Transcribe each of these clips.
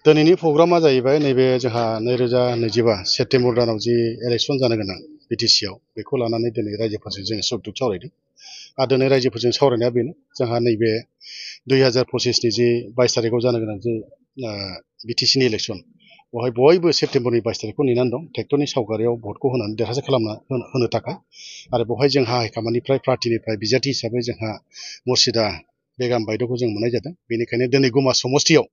दिनैनि प्रग्रामा जाहैबाय नैबे जोंहा 2025 सेप्तेम्बर दानाव जि इलेक्सन जानो गोनां बिटिसिआव बेखौ लानानै दिनै रायजोफोरजों जोङो सुंदुब सावरायदों आरो दिनै रायजोफोरजों सावरायनाया बेनो जोंहा नैबे 2025 नि जि 22 तारिखआव जानो गोनां जि बिटिसिनि इलेक्सन बेवहाय बयबो सेप्तेम्बरनि 22 तारिखखौ नेनानै दं ट्रेक्टरनि सावगारियाव भटखौ होनानै देरहासार खालामना होनो थाखाय आरो बेवहाय जोंहा हाइकामानिफ्राय पार्टिनिफ्राय बिजाथि हिसाबै जोंहा मुर्शिदा बेगम बायद'खौ जों मोननाय जादों बेनिखायनो दिनै गुमा समस्तियाव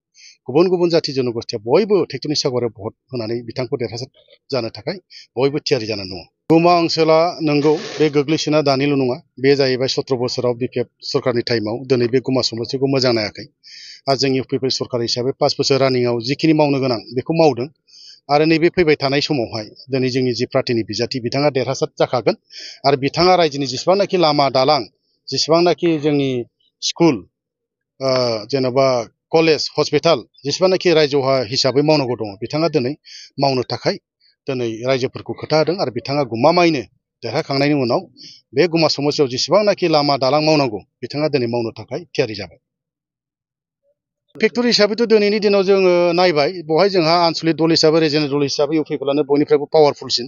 गुबुन गुबुन जाथि जनगोष्ठीया बयबो ट्रेक्टरनि सावगारियाव भट होनानै बिथांखौ देरहासार जानो थाखाय बयबो थियारि जानानै दङ गुमा ओनसोला नंगौ बे गोग्लैसोना दानिल' नङा बे जाहैबाय 17 बोसोराव बिपिएफ सरकारनि टाइमाव दिनै बे गुमा समस्तिखौ मोजां नायाखै आरो जों इउपिपि सरकार हिसाबै 5 बोसोर रानिंआव जिखिनि मावनो गोनां बेखौ मावदों आरो नैबे फैबाय थानाय समावहाय दिनै जोंनि जि पार्टिनि बिजाथि बिथाङा देरहासार जाखागोन आरो बिथाङा रायजोनि जेसेबांनाखि लामा दालां जेसेबांनाखि जोंनि स्कुल जेन'बा कलेज हस्पिटाल जेसेबांनाखि रायजोहा हिसाबै मावनांगौ दङ बिथाङा दिनै मावनो थाखाय दिनै रायजोफोरखौ खोथा होदों आरो बिथाङा गमामायैनो देरहाखांनायनि उनाव बे गुमा समस्तियाव जेसेबांनाखि लामा दालां मावनांगौ बिथाङा दिनै मावनो थाखाय थियारि जाबाय फेक्टरि हिसाबैथ' दिनैनि दिनाव जोङो नायबाय बेवहाय जोंहा आनसलिक दल हिसाबै रिजनेल दल हिसाबै इउपिपिएलआनो बयनिफ्रायबो पावारफुलसिन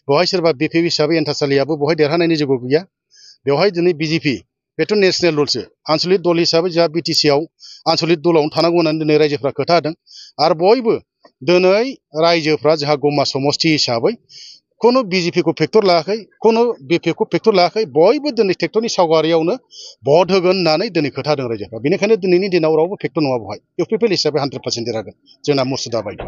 बेवहाय सोरबा बिपिएफ हिसाबै एन्टासालियाबो बेवहाय देरहानायनि जेबो गैया बेवहाय दिनै बिजेपि बेथ' नेसनेल दलसो आनसलिक दल हिसाबै जोंहा बिटिसिआव आनसलिक दलावनो थानांगौ होननानै दिनै रायजोफ्रा खोथा होदों आरो बयबो दिनै रायजोफ्रा जोंहा गुमा समस्ति हिसाबै खुनु बिजेपिखौ फेक्टर लायाखै खुनु बिपिएफखौ फेक्टर लायाखै बयबो दिनै ट्रेक्टरनि सावगारियावनो भट होगोन होननानै दिनै खोथा होदों रायजोफ्रा बेनिखायनो दिनैनि दिनाव रावबो फेक्टर नङा बेवहाय इउपिपिएल हिसाबै 100% देरहागोन जोंना मुर्शिदा बायद'